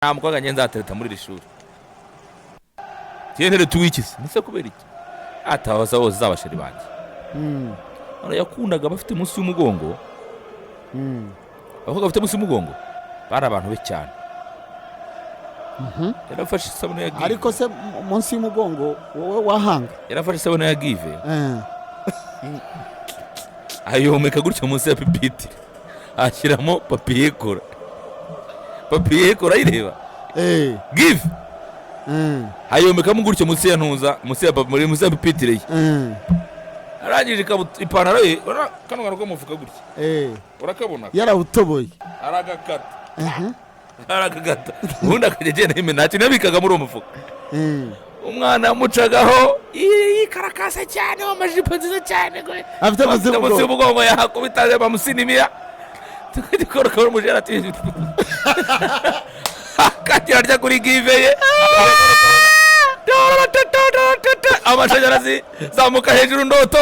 Nta mukobwa njye nzatereta muri iri shuri. Njye ntereta uw'ikize ndetse kubera iki atabaza bose z'abasheri banjye. Hano yakundaga abafite munsi y'umugongo. Abakobwa bafite munsi y'umugongo bari abantu be cyane. Yarafashe isabune ya Give. Ariko se munsi y'umugongo wowe wahanga? Yarafashe isabune ya Give, ayomeka gutyo munsi ya pupitre, ashyiramo papier colle. Papier colle ayireba. Give. Ayomekamo gutyo munsi ya ntuza, munsi ya munsi ya pupitre ye. Arangije ipantaro ye, kano kantu ko mu mufuka gutya. Urakabona? Yarawutoboye. Aragakata. Aragakata, ubundi akajya agenda yimena. Nta kintu yabikaga muri uwo mufuka. Umwana yamucagaho yikarakasa cyane, w'amajipo nziza cyane ngo afite munsi munsi y'umugongo. y'umugongo, yakubita bamusinimiya, tukajya ukabona umujera ati akagira arya kuri Give ye, amashanyarazi zamuka hejuru, ndoto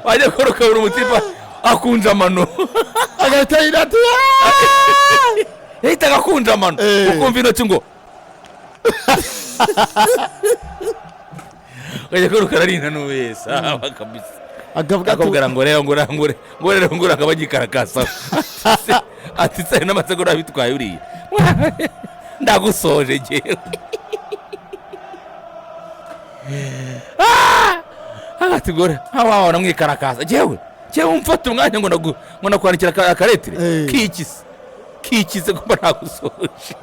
wajya kubona ukabona umutipa akunje amano. Agahita yirata. Yahitaga akunje amano. Ukumva intoki ngo ukajya kubona ukararinanuye sawa kabisa. Akavuga ati akubwira ngo rero ngo rangure, ngo rero ngo akaba agikarakasa ati se n'amasegonda bitwaye uriya ndagusoje njyewe. Ah! Ati gore wabona mwikarakasa njyewe njyewe umfata umwanya ngo ngo nakwandikira akaretire. Kikise kikise kuba nagusoje,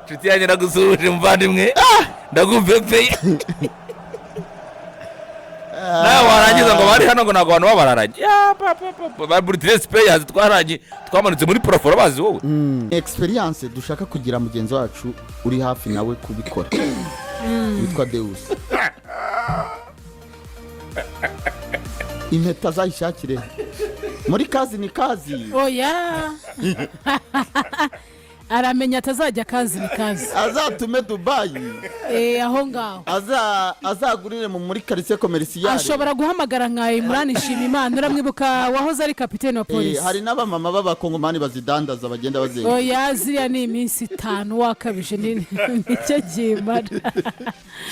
inshuti yanjye, nagusuhuje muvandimwe, ndagupepeye. Nawe warangiza ngo bari hano ngo ntabwo abantu babararanye. Ya, pa, pa, pa, pa, ba Burtless Players twaranye, twamanutse muri plafond, bazi wowe. Experience dushaka kugira mugenzi wacu uri hafi nawe kubikora witwa Deus, impeta azayishakire muri kazi ni kazi. Oya, aramenya atazajya kazi ni kazi. Azatume Dubayi. Aho ngaho. Azagurire muri quartier commercial. Ashobora guhamagara nka Imran Nshimiyimana, uramwibuka, wahoze ari kapitene wa polisi. Hari n'abamama b'abakongomani bazidandaza bagenda bazenga. Oya, ziriya ni iminsi 5 wakabije, nicyo kimara.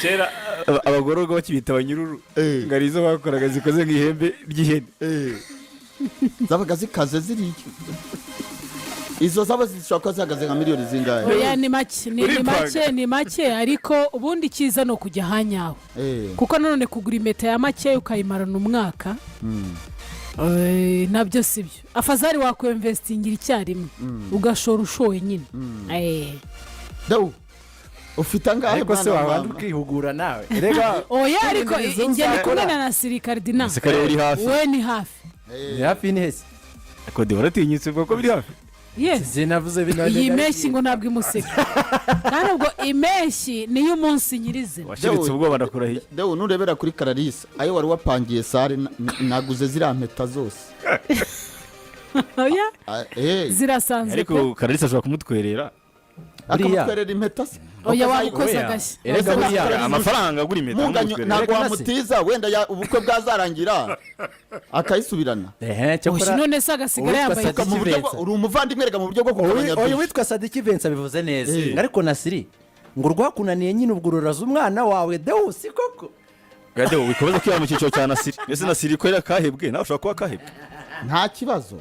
Kera abagororwa bakibita abanyururu, ngo ari izo bakoraga zikoze nk'ihembe ry'ihene. Zabaga zikaze ziriya, izo zaba zishobora kuba zihagaze nka miliyoni zingahe? Oya, ni make, ni Uripanga. make, ni make, ariko ubundi icyiza ni ukujya ahanyawe, kuko nanone kugura impeta ya make ukayimarana umwaka, nabyo si byo. Afazari wakwemvesitingira icyarimwe ugashora ushoye nyine. Dewu, ufite angahe? Ariko se mwana wa wabanje mama? ukihugura nawe rega. Oya, ariko Izo njye ndi kumwe nzakora. na Nasiri Karidina. Sikari uri hafi. We ni hafi. Ni hafi ni hese? Kode waratinyutse uvuga ko biri hafi. Yes. Njye navuze bino. Iyi mpeshyi ngo ntabwo imuseka, kandi ubwo impeshyi niyo umunsi nyirizina. Washiritse ubwoba, ndakurahiye. Dewu, nurebera kuri Kararisa ayo wari wapangiye sare, naguze ziriya mpeta zose. Oya. Ah. Zirasanzwe pe. Ariko Kararisa ashobora kumutwerera. Akamutwerera impeta se? Oya, Ukazayigura. waba ukoze Oya. agashya. Erega Ese buriya amafaranga agura impeta Munganyo amutwerera. ntabwo Erega nase. wamutiza, wenda ubukwe bwazarangira akayisubirana. Ehe. Oya, Cyakora none se agasigara uwitwa yambaye Sadiki Mu buryo Vincent. uri umuvandimwe rega, mu buryo bwo kugabanya uyu byinshi. witwa Sadiki Vincent abivuze neza. Ngo ariko Nasiri, ngo urwakunaniye nyine ubwo ururaza umwana wawe Dewusi koko. Gade wikomeza kwibara mu cyiciro cya Nasiri. Mbese Nasiri ko yari akahebwe, nawe ushobora kuba akahebwe. Nta kibazo.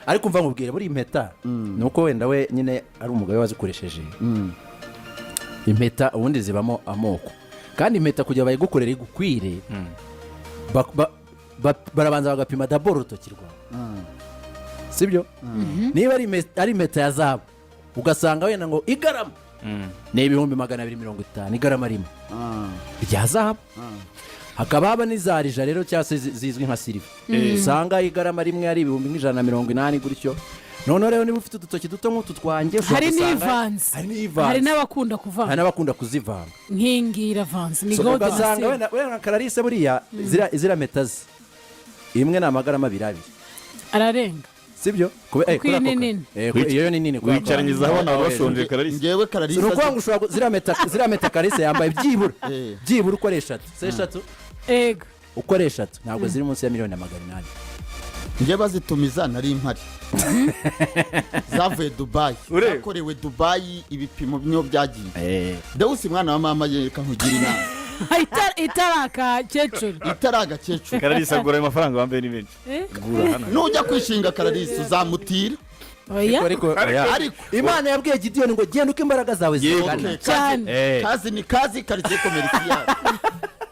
Ariko mva nkubwire, buriya impeta ni uko wenda we nyine ari umugabo we wazikoresheje. Impeta ubundi zibamo amoko, kandi impeta kugira bayigukorere igukwire, barabanza bagapima d'abord urutoki rwawe, sibyo? Niba ari impeta ya zahabu, ugasanga wenda ngo igarama ni 250,000 igarama rimwe rya zahabu, hakaba haba n'iza rija rero cyangwa se zizwi nka silver, usanga igarama rimwe ari 180,000 gutyo. Noneho rero niba ufite udutoki duto nk'utu twanjye, ushobora Hari gusanga n'ivanze. Hari n'ivanze. Hari n'abakunda Hari kuvanga. n'abakunda kuzivanga. Nk'ingiyi iravanze, ni So, gold na ugasanga silver. wenda nka Kararisa buriya ziriya mpeta ze imwe ni amagarama abiri abiri. Ararenga. Sibyo? Kuko iyi Kuri ni ako nini. Iyo ni nini kubera ko Wicaranyizaho abana baba bashonje, Kararisa. Ngewe Kararisa Ni ukuvuga ngo ushobora ziriya mpeta Kararisa yambaye byibura byibura uko ari eshatu, si eshatu? Ego. Uko ari eshatu ntabwo ziri munsi ya miliyoni na 800. Njye bazitumiza nari mpari, zavuye Dubayi. Ureba. Zakorewe Dubayi, ibipimo niyo byagiye. Dawusi, mwana wa mama, yereka nkugira inama. Itari akakecuru. Itari agakecuru. Kararisa, agura ayo mafaranga wambaye ni menshi. Gura hano. Nujya kwishinga Kararisi uzamutira. Oya. Ariko Oya. Ariko Imana yabwiye Gidiyoni ngo genda uko imbaraga zawe Yego. zingana. Okay, Cyane. Kazi ni kazi, quartier commercial.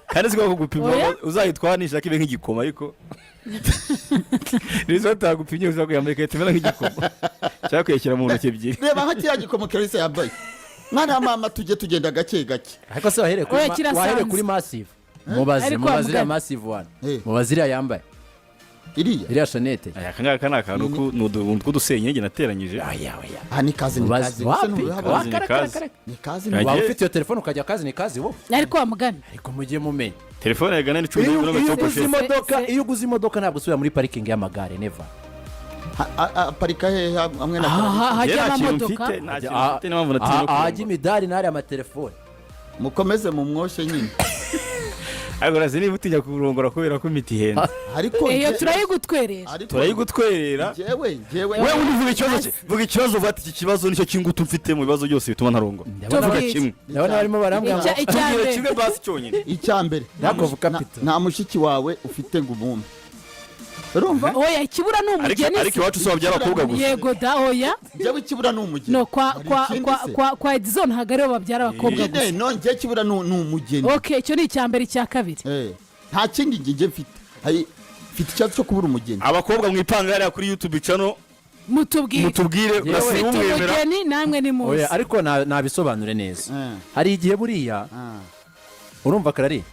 Kandi si kugupima. Oya. Uzayitwara nishaka ibe nk'igikoma, ariko nizo batagupimye uzakuyambara igahita imera nk'igikoma cyangwa kuyashyira mu ntoki ebyiri. Reba nka kiriya gikomo Kararisi yambaye. Mwana wa mama, tujye tugenda gake gake. Ariko se wahereye kuri Oya, kirasanzwe. wahereye kuri massive, mubaze. Ariko Mubaze iriya wamugana. massive one. Mubaze iriya yambaye. Iriya? Iriya chaînette. Aya, aka ngaka ni akantu ni utuntu tw'udusenyenge nateranyije. Oya, oya. Aha ni kazi ni Mubaze kazi. wapi? Ese ntubihabona? Kazi ni kazi. Ni kazi. Kagiye. Waba ufite iyo telefone ukajya kazi ni kazi wowe? Ariko wamugana. Ariko mujye mumenya. Telefone ya Gana ni 10 Iyo n'agatoko iyo uguze sheri. imodoka, iyo uguze imodoka ntabwo usubira muri parikingi y'amagare, never. Aparika hehe hamwe na Aha Kararisi? hajya Njye nta kintu amamodoka. mfite, nta kintu mfite, niyo mpamvu natinye no Ahajya kurongora. imidari n'ariya amatelefone. Mukomeze mumwoshe nyine. Ariko urazi niba utinya kurongora kubera ko imiti ihenze. Ariko Iyo turayigutwerera. Ariko Turayigutwerera. Njyewe Wewe undi vuga ikibazo cye, vuga ikibazo, uvuga ati iki kibazo nicyo cy'ingutu mfite mu bibazo byose bituma ntarongora. Ndabona Vuga Tubwire. kimwe. Ndabona barimo barambwira ngo Icya Tubwire mbere. kimwe basi cyonyine. Icya mbere, Lack of capital. nta mushiki wawe ufite ngo umumpe, urumva? Oya, ikibura ni Ariko umugeni. ariko iwacu si babyara abakobwa gusa. Yego da, oya. Njyewe ikibura ni umugeni. No kwa Hari kwa ikindi kwa se? kwa Edison ntabwo aribo babyara abakobwa Nyine, gusa. no njye ikibura ni umugeni. Okay, icyo ni icya mbere. Icya kabiri? Nta kindi njye mfite. Mfite ikibazo cyo kubura umugeni. Abakobwa mwipanga hariya kuri YouTube channel, Mutubwire. mutubwire Ufite urasiba umwemera. umugeni namwe ni muzi. Oya, ariko nabisobanure neza. Hari igihe buriya, urumva Karari,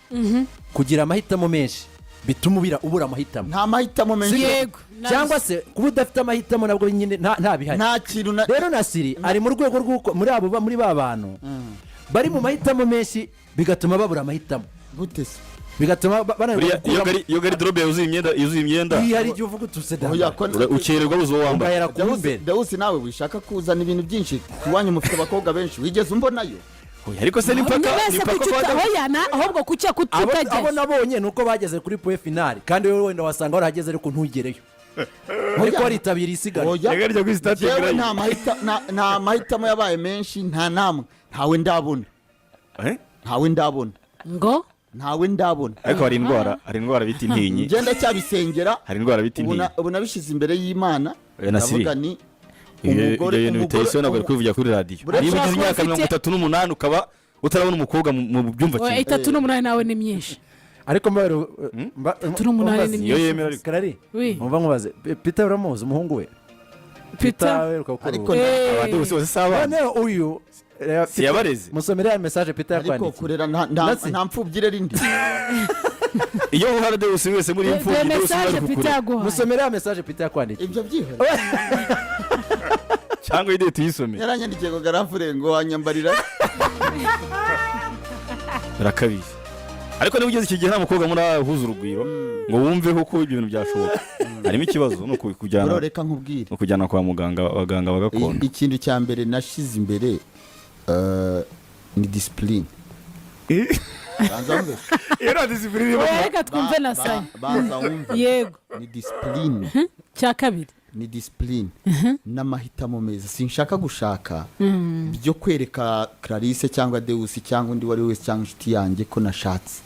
kugira amahitamo menshi bituma ubura amahitamo. Nta mahitamo menshi. Yego. Cyangwa se kuba udafite amahitamo nabwo nyine nta bihari. Nta kintu na Rero Nasiri ari mu rwego rw'uko muri abo muri ba bantu bari mu mahitamo menshi bigatuma babura amahitamo. Gute se? Bigatuma bananirwa Buriya iyo gukuramo. iyo garde-robe yuzuye imyenda, yuzuye imyenda, Iyo hari igihe uvuga uti Oya, ko ukererwa buze uwo wambaye. Ugahera ku imbere. Dawusi, nawe wishaka kuzana ibintu byinshi iwanyu, mufite abakobwa benshi, wigeze umbonayo? Oya, ariko se ni mpaka ni Mwese mpaka kuki kwa oya na ahubwo kuki Abo kutajyayo? nabonye ni uko bageze kuri point final, kandi wowe wenda wasanga warahageze ariko ntugereyo, ariko waritabiriye isiganwa. Oya. Reka ryo kuri stade. Njyewe Garayi. nta mahitamo yabaye menshi, nta namwe, ntawe ndabona. Eh? Ntawe ndabona. Ngo? Ntawe ndabona. Ariko hari indwara bita intinyi. Ngenda cyabisengera. Hari indwara bita Ubu intinyi. ubu nabishyize imbere y'Imana. Oya, Nasiri. Ndavuga ni Ibyo bintu biteye isoni, ntabwo ari kubivugira kuri radiyo. Buretse Niba ugize kuba imyaka 38 ukaba utarabona umukobwa mu byumva Oya, kimwe. 38 nawe ni myinshi. Ariko 38 ni Niyo myinshi. yemera ariko. Karari, Oui. mumva nkubaze, Peter uramuzi, umuhungu we? Peter. Uheruka gukora Ariko ubukwe. Abandi bose si abana. Noneho uyu reba, Si yabareze. Musomere ya message Peter Ariko yakwandikiye. kurera Nasi. nta mfubyi irera indi. Iyo uhara Deus wese muri Dore imfubyi, Deus message bari Peter kukurera. yaguhaye. Musomere ya message Peter yakwandikiye. Ibyo byihora. Cyangwa ide tuyisome. Yaranyandikiye ngo garamfure ngo wanyambarira. Birakabije, ariko niba ugeze iki gihe nta mukobwa murahuza urugwiro ngo wumve ko ibyo bintu byashoboka, harimo ikibazo ni ukujyana Bro, reka nkubwire. ni ukujyana kwa muganga, abaganga ba gakondo. Ikintu cya mbere nashize imbere ni discipline. Banza wumve. Iyo nta discipline irimo. Oya, reka twumve na saya. Banza wumve. Yego. Ni discipline. Cya kabiri? Ni discipline n'amahitamo meza. Sinshaka gushaka byo kwereka Clarisse cyangwa Deus cyangwa undi uwo ari we wese cyangwa inshuti yanjye ko nashatse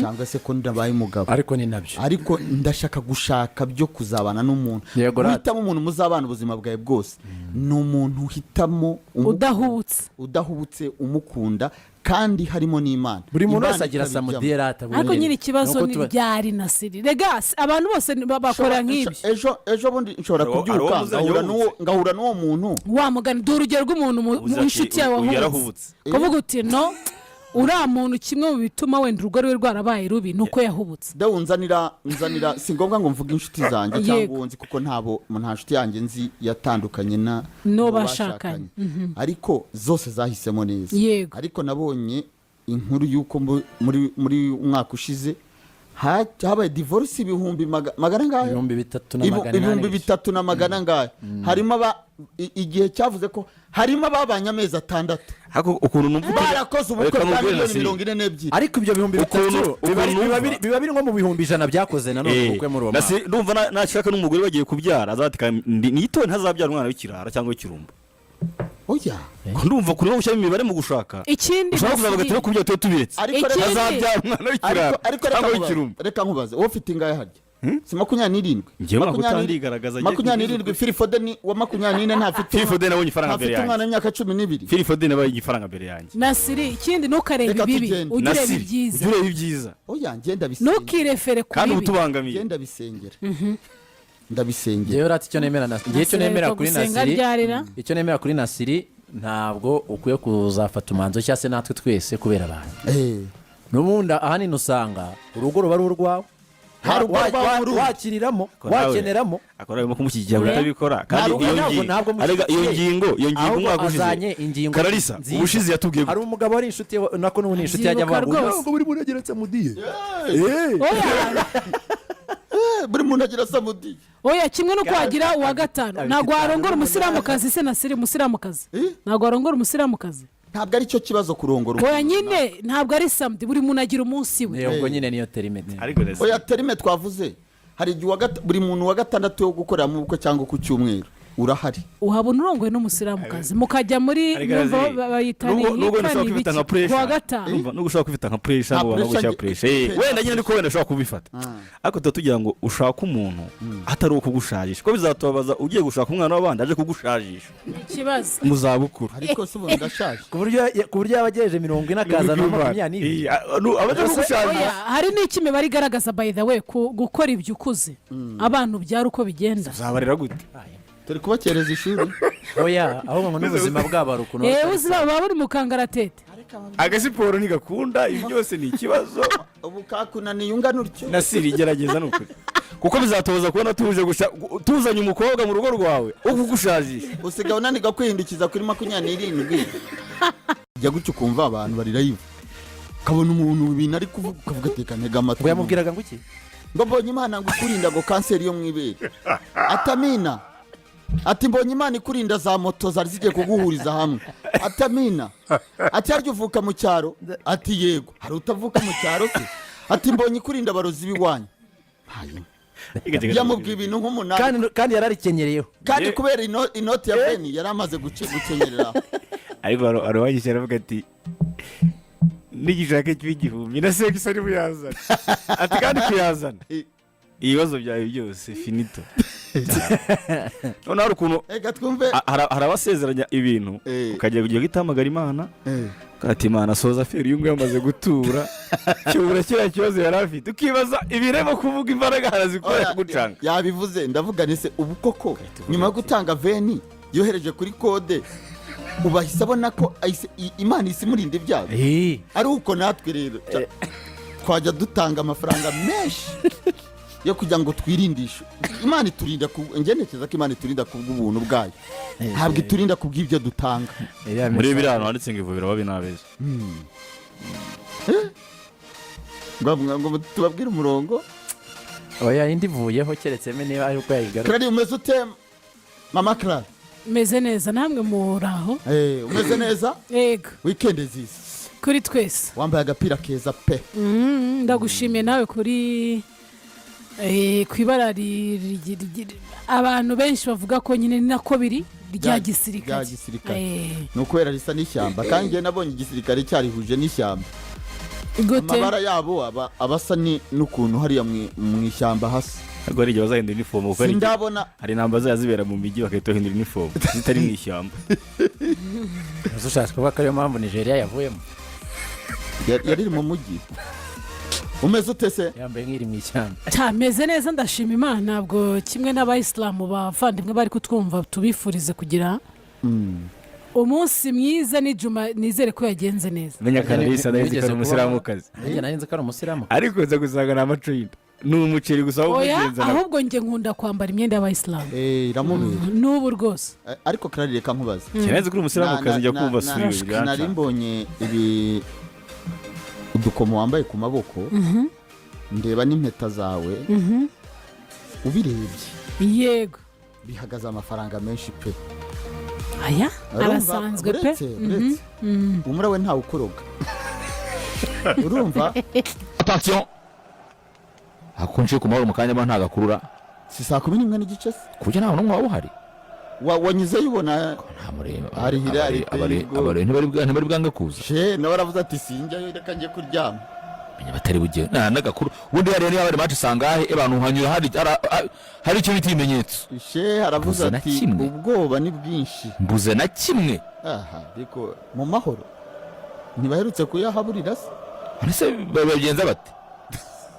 cyangwa se ko ndabaye umugabo. Ariko ni nabyo. Ariko ndashaka gushaka byo kuzabana n'umuntu. Yego, rata. Guhitamo umuntu muzabana ubuzima bwawe bwose ni umuntu uhitamo Udahubutse. Udahubutse, umukunda kandi harimo n'Imana. Buri muntu Imana wese agira ikabijyamo. samudiyerata. Ariko nyine ikibazo ni ryari na siri rega abantu bose bakora nk'ibyo. Ejo bundi nshobora Hari uwo kubyuka muziranye wahubutse. ngahura n'uwo muntu. Wa mugani, duha urugero rw'umuntu Uzi mu ati, inshuti yawe uyu wahubutse. yarahubutse. Kuvuga uti no uriya muntu, kimwe mu bituma wenda urugo rwe rwarabaye rubi ni uko yahubutse. Dawe, nzanira, si ngombwa ngo mvuge inshuti zanjye cyangwa uwo nzi, kuko nta nshuti yanjye nzi yatandukanye na N'uwo n'uwo bashakanye. Ariko zose zahisemo neza. Ariko nabonye inkuru y'uko muri umwaka ushize habaye divorce ibihumbi magana angahe? 3,800. 3,100 angahe. Harimo igihe cyavuze ko Harimo ababanye amezi 6 Ariko ukuntu numva barakoze ubukwe Reka bwa mubwire miliyoni Nasiri. 42. Ariko ibyo 3000 Ukuntu biba biri nko mu 100,000 byakoze nanone ubukwe muri uwo mwaka. Ndumva nashaka n'umugore bagiye kubyara azatika nitone, ntazabyara umwana w'ikirara cyangwa w'ikirumba. Oya. Ndumva kuri gushyiramo imibare mu gushaka, Ikindi, ushobora kuzavuga ati Nasiri, no kubyara tuba tubiretse, Ariko Ikindi- azabyara umwana w'ikirara ariko reka cyangwa nkubaze, w'ikirumba. Reka nkubaze, wowe ufite ingahe harya? Si 27? Njyewe ntabwo utandigaragaza, njye 27. Phil Foden wa 24 ntafite Phil Foden abonye ifaranga mbere ntafite yanjye. umwana w'imyaka 12. Phil Foden abaye igifaranga mbere yanjye. Nasiri, ikindi ntukarebe Reka ibibi, tugende. ujye ureba Nasiri, ibyiza. ujye ureba ibyiza. Oya, ngenda bisengera. Ntukirefere ku Kandi uba bibi. utubangamiye. Ngenda bisengera, ndabisengera. Njyewe rati icyo nemera na njyewe icyo Nasiri nemera ariko kuri gusenga Nasiri, ryarira. icyo nemera kuri Nasiri, ntabwo ukwiye kuzafata umwanzuro cyangwa se natwe twese kubera abantu. N'ubundi ahanini usanga urugo ruba ari urwawe. Nta rugo rwawe urundi. Wakiriramo, Ariko nawe- wakeneramo. Akora arimo kumushyigikira Oya. kutabikora kandi Ntabwo- iyo ntabwo- ngingo ntabwo arega iyo mushyigikiye. ngingo, iyo ngingo Ahubwo umwaka ushize azanye ingingo Kararisa nziza. ubushize yatubwiye Hari umugabo wari inshuti ye, nako n'ubu ni inshuti, yajya Byibuka avuga ngo rwose. ntabwo buri muntu agira samedi. Oya. Buri muntu agira samedi. Oya, kimwe n'uko wagira uwa gatanu, ntabwo warongora umusilamukazi se, Nasiri? Umusilamukazi, ntabwo warongora umusilamukazi. Ntabwo ari cyo kibazo kurongora Oya. umuntu. Nyine ntabwo ari samedi, buri muntu agira umunsi we. Ubwo nyine niyo terme. Ariko Nasiri- Oya, terme twavuze, hari igihe buri muntu wa gatandatu wo gukoreramo ubukwe cyangwa ku cyumweru urahari. Uhabona urongoye n'umusilamukazi mukajya muri Ariko numva Nasiri, bayita nubwo ni wenda ushobora ibiki kwifata nka ku wa pressure, gatanu. Urumva, nubwo ushobora kwifata nka pressure Nta ngo abantu pressure gushyira pressure, wenda nyine ariko wenda ushobora kubifata, ariko tuba tugira ngo ushake umuntu atari uwo kugushajisha, kuko bizatubabaza ugiye gushaka umwana w'abandi aje kugushajisha Ikibazo. mu zabukuru. Ariko se ubu ndashaje? Ku buryo yaba agejeje 40 akazana 22. Abaje Oya, kugushajisha. Hari n'icyo imibare igaragaza, by the way, ku gukora ibyo ukuze, abantu ubyara uko bigenda. Uzabarera gute? Turi kubakereza ishuri. Oya, ahubwo ngo n'ubuzima bwabo hari ukuntu Ubuzima buba buri mu kangaratete. Agasiporo ntigakunda, ibi byose ni ikibazo. Ubu kakunaniye ungana utyo. Nasiri, gerageza ni ukuri, kuko bizatubaza kubona tuje tuzanye umukobwa mu rugo rwawe wo kugushajisha. Usigaye unanirwa kwihindukiza kuri 27, jya gutyo ukumva abantu bari live, ukabona umuntu ibintu ari kuvuga ukavuga ati reka ntege amatwi. Ngo yamubwiraga ngo iki? Ngo mbonye Imana ngo ikurinda ngo kanseri yo mu ibere, atamina. Ati mbonye Imana ikurinda za moto zari zigiye kuguhuriza hamwe, atamina. Ati harya uvuka mu cyaro? Ati yego. Hari utavuka mu cyaro se? Ati mbonye ikurinda abarozi b'iwanyu. Yamubwiye ibintu nk'umunani. Kandi yararikenyereyeho. Kandi kubera inoti ya beni yari amaze gukenyerera. Ariko hari uwagisha aravuga ati nigishaka kiba 1000 na sekisi ari buyazana, ati kandi kuyazana ibibazo byawe byose finito. Noneho hari ukuntu Reka twumve. Hari abasezeranya ibintu, ukajya kugira ngo itahamagara Imana, ati Imana soza affaire, uyu nguyu yamaze gutura cyubura kiriya kibazo yari afite, ukibaza ibiremo kuvuga imbaraga harazikora Oya, gucanga. Yabivuze, ndavuga nese ubu koko nyuma yo gutanga veni yohereje kuri kode, ubu ahise abona ko Imana ihise imurinda ibyago. Ari uko natwe rero twajya dutanga amafaranga menshi yo kugira ngo twirindishe. Imana iturinda njye ntekereza ko Imana iturinda ku bw'ubuntu bwayo, ntabwo iturinda ku bw'ibyo dutanga. Muri biriya hantu handitse ngo ivubiro babi n'abeza. Ngo tubabwire umurongo. Oya, indi ivuyeho, keretse me niba ari uko yayigaruka. Clary, umeze ute, mama Clary? Meze neza, namwe muraho? Umeze neza? Yego. Weekend nziza. Kuri twese. Wambaye agapira keza pe. Ndagushimiye nawe kuri ku ibara abantu benshi bavuga ko nyine ni nako biri rya gisirikare. Rya gisirikare. Ni ukubera risa n'ishyamba, kandi njye nabonye igisirikare cyarihuje n'ishyamba. Gute? Amabara yabo aba asa n'ukuntu hariya mu ishyamba hasa. Ariko hari igihe bazahindura inifomu, kuko Sindabona. hari intambara zajya zibera mu mijyi bagahita bahindura inifomu zitari mu ishyamba. Ese ushatse kuvuga ko ariyo mpamvu Nigeria yavuyemo? Yari iri mu mujyi. Umeze ute se? Yambaye nk'iri mu ishyamba. Meze neza, ndashima Imana. Ntabwo kimwe n'abayisilamu bavandimwe bari kutwumva, tubifurize kugira umunsi mwiza n'ijuma, nizere ko yagenze neza. Menya Kararisa nari nzi ko Wigeze ari umusilamukazi. Nanjye nari nzi ko ari umusilamu. Ariko nza gusanga ni amaco y'inda, ni umuceri gusa Oya. w'umugenzi nawe. Ahubwo njye nkunda kwambara imyenda y'abayisilamu. Iramubera. N'ubu rwose. Ariko Karari, reka nkubaze. Nari nzi ko uri umusilamukazi, njya kumva suriwe. Nari mbonye ibi udukomo wambaye ku maboko, ndeba n'impeta zawe, ubirebye bihagaze amafaranga menshi pe. Aya Urumva, arasanzwe pe. Uretse umura we ntawe ukuroga, urumva? Attention, akunje ku Mahoro mu kanya mba ntagakurura. Si saa 11:30 se? Ku buryo nta n'umwe waba uhari. Wanyuzeyo ubona? Nta mureba. Hari Hilal iteye ubwoba. Abare ntibari bwange kuza. She nawe aravuze ati: "Sinjyayo, reka njye kuryama." Menya batari bujye nta n'agakuru. Ubundi hariya niba bari match usanga abantu hanyura hari icyo bita ibimenyetso. She aravuze Mbuze na ati kimwe. "Ubwoba ni bwinshi." Mbuze na kimwe. Aha ariko mu Mahoro ntibaherutse kuyahaburira se? Ese babigenza bate?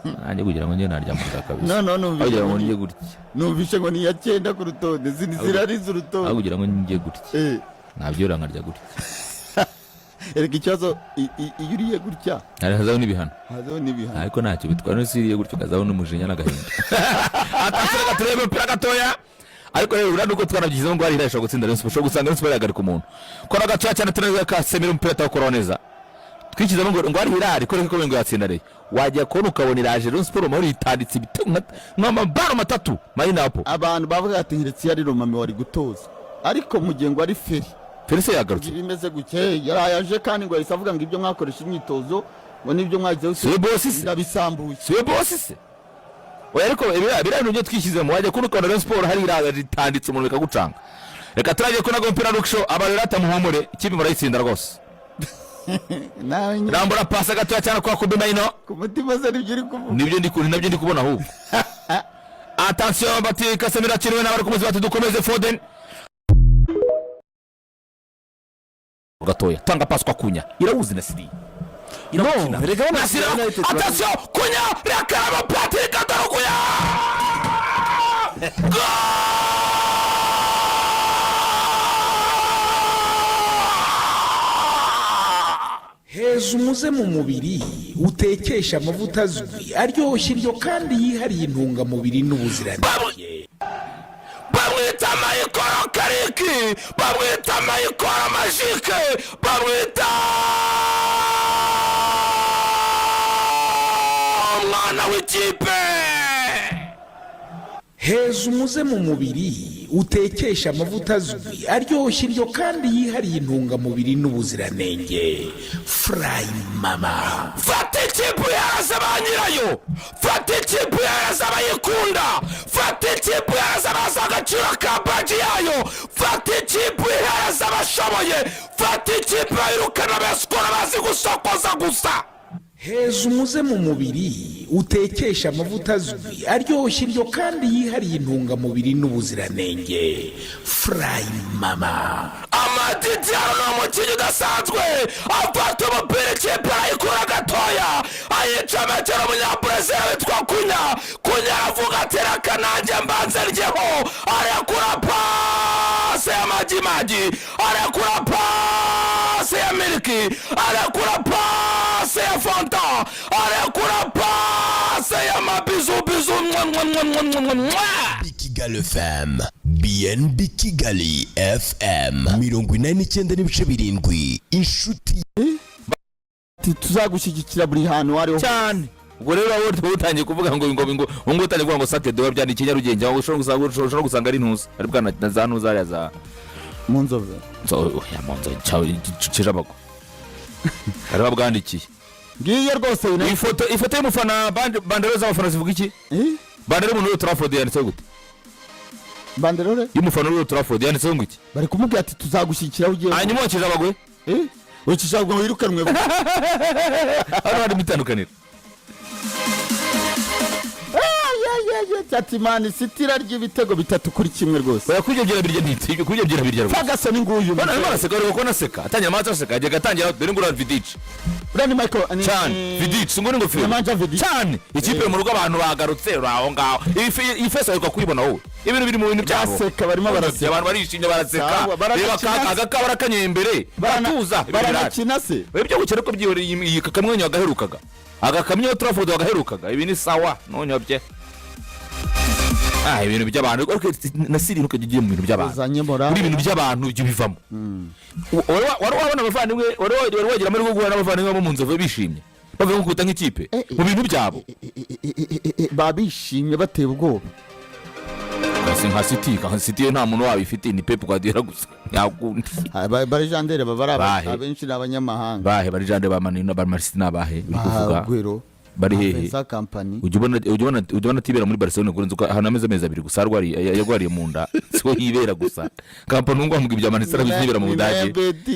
Nanjye kugira ngo njye naryamaga kabisa. No, Aho numvise kugira ngo ngo njye gutya. Numvise ngo ni iya cyenda ku rutonde, zirarize Aho urutonde. kugira ngo njye gutya, nabyora nkarya gutya. Erega ikibazo iyo uriye gutya hari hazaho n'ibihano. Hazaho n'ibihano. Ariko ntacyo bitwara, no uriye gutyo ukazaho n'umujinya n'agahinda. Attention, reka turebe umupira gatoya. Ariko rero uriya nuko twanabyishyizemo ngo hari ishobora gutsinda Rayon Sports, ushobora gusanga Rayon Sports yahagarika umuntu kora gatoya cyane. Tuneze Casemiro, umupira atawukoraho neza. Twishyizemo ngo ari Hilal ko reka ko ngo yatsinda Rayon, wajya kubona ukabona iraje Rayon Sports Mahoro yitanditse ibitego nk'amabaro matatu mayinapo. Abantu bavuga ati: "Keretse iyo ari Romami wari gutoza," ariko mu gihe ngo ari Feri. Felix yagarutse. Bimeze gutya, yaraje kandi ngo yahise avuga ngo ibyo mwakoresha imyitozo ngo n'ibyo mwagizeho Siwe boss se? Ndabisambuye. Siwe boss se? Oya, ariko biriya bintu byo twishyizemo, wajya kubona ukabona Rayon Sports hari iraje itanditse umuntu bikagucanga. Reka turagiye ko nago umupira Luke Shaw abarera atamuhumure, ikipe murayitsinda rwose. Nawe nyine. Rambura pasi gatoya cyane kwa Kobbie Mainoo. Ku mutima se nibyo uri kuvuga? Nibyo ndi nabyo ndi kubona ahubwo. Attention, bati Casemiro akiriwe n'abari kumuzi, bati dukomeze. Foden gatoya tanga pasi kwa Cunha, irawuzi na Siri irawukina. Erega bano Nasiri United attention, Cunha rekarama, Patrick Adaruguya. Heza umuze mu mubiri utekesha amavuta azwi aryoshya iryo kandi yihariye intungamubiri n'ubuziranenge. Bamwita Mayikoro Kariki, bamwita Mayikoro Majike, bamwita umwana w'ikipe. Heza umuze mu mubiri utekesha amavuta azwi aryoshya iryo kandi yihariye intungamubiri n'ubuziranenge. Furayi Mama. Fata ikipe uhereza ba nyirayo, fata ikipe uhereza abayikunda, fata ikipe uhereza abazi agaciro ka badge yayo, fata ikipe uhereza abashoboye, fata ikipe bayirukana besikora bazi gusokoza gusa. Heza umuze mu mubiri utekesha amavuta azwi aryoshya iryo kandi yihariye intungamubiri n'ubuziranenge. Furayi Mama. Amadidiyaro ni umukinnyi udasanzwe, afata umupira ikipe arayikura gatoya, ayicomekera umunyaburezili witwa Cunha. Cunha aravuga ati: "Reka nanjye mbanze ryeho." Arekura pasi y'amagimagi, arekura pasi ya miliki, arekura pasi ya fanta, arekura pasi y'amabizubizu, mwa mwa mwa mwa mwa mwa. Kigali FM, BNB Kigali FM 89.7, inshuti. Ati: "Tuzagushyigikira buri hantu aho ariho." Cyane. Ubwo rero wowe wowe utangiye kuvuga ngo utangiye kuvuga ngo Saturday wabyandikiye Nyarugenge, aho ushobora gusanga ari ntuza ari bwana na za ntuza hariya za Mu Nzove. Oya, mu Nzove Kijabago bari babwandikiye. Ngiyo rwose United. Ifoto y'umufana, banderole z'abafana zivuga iki? Eh? Banderole y'umuntu w'i Trafford yanditseho gute? Banderole Y'umufana w'i Trafford yanditseho ngo iki? Bari kumubwira ati: "Tuzagushyigikira aho ugiye." Hanyuma wa Kijabagwe? Eh? Ukishaka ngo wirukanwe. Hano harimo itandukaniro. Ati Man City irarya ibitego 3-1 rwose. Oya, kuri ibyo byirabirya ntiti, kuri ibyo byirabirya rwose. Ferguson nguyu. Bana arimo araseka, ariko ko naseka atangira amazi aseka, agiye agatangira. Dore ngura Vidic. Uriya ni Michael Cyane, Vidic ngo ni ingofero. Nemanja Vidic. Cyane, ikipe mu rugo abantu bagarutse uri aho ngaho. Iyi face aheruka kuyibona wowe, ibintu biri mu bintu byabo. Baseka, barimo baraseka. Abantu barishimye, baraseka. Cyangwa reba baranakina se. Agakabara kanyeye imbere baratuza, ibintu birahari. Baranakina se? Ibyo gukina ko byihoreye, iyi kakamwenyu wagaherukaga, agakamyo Trafford wagaherukaga, ibi ni sawa ntunyobye. Ibintu by'abantu ariko na siri ntukajya ugiye mu bintu by'abantu. Uzanye morale. Muri ibintu by'abantu ujya ubivamo. Wari wabona abavandimwe, wari wagira amahirwe yo guhura n'abavandimwe bo mu Nzovu bishimye bavuye nko kubita nk'ikipe mu bintu byabo? Baba bishimye bateye ubwoba. Kasi nka City yo nta muntu wabifite, ni Pep Guardiola gusa, ntakundi. Ba légendaire baba ari Bahe. abenshi ni abanyamahanga. Bahe ba légende ba Manu, ba Man City ni abahe uri kuvuga? Aguero. Bari hehe? Vincent Kompany. Ujya ubona atibera muri Barcelona kurenza uko ahantu ameze amezi 2 gusa yarwariye mu nda, siho yibera gusa. Kompany ngo amuga ibya Man City arabizi, yibera mu Ni Budage. Beti.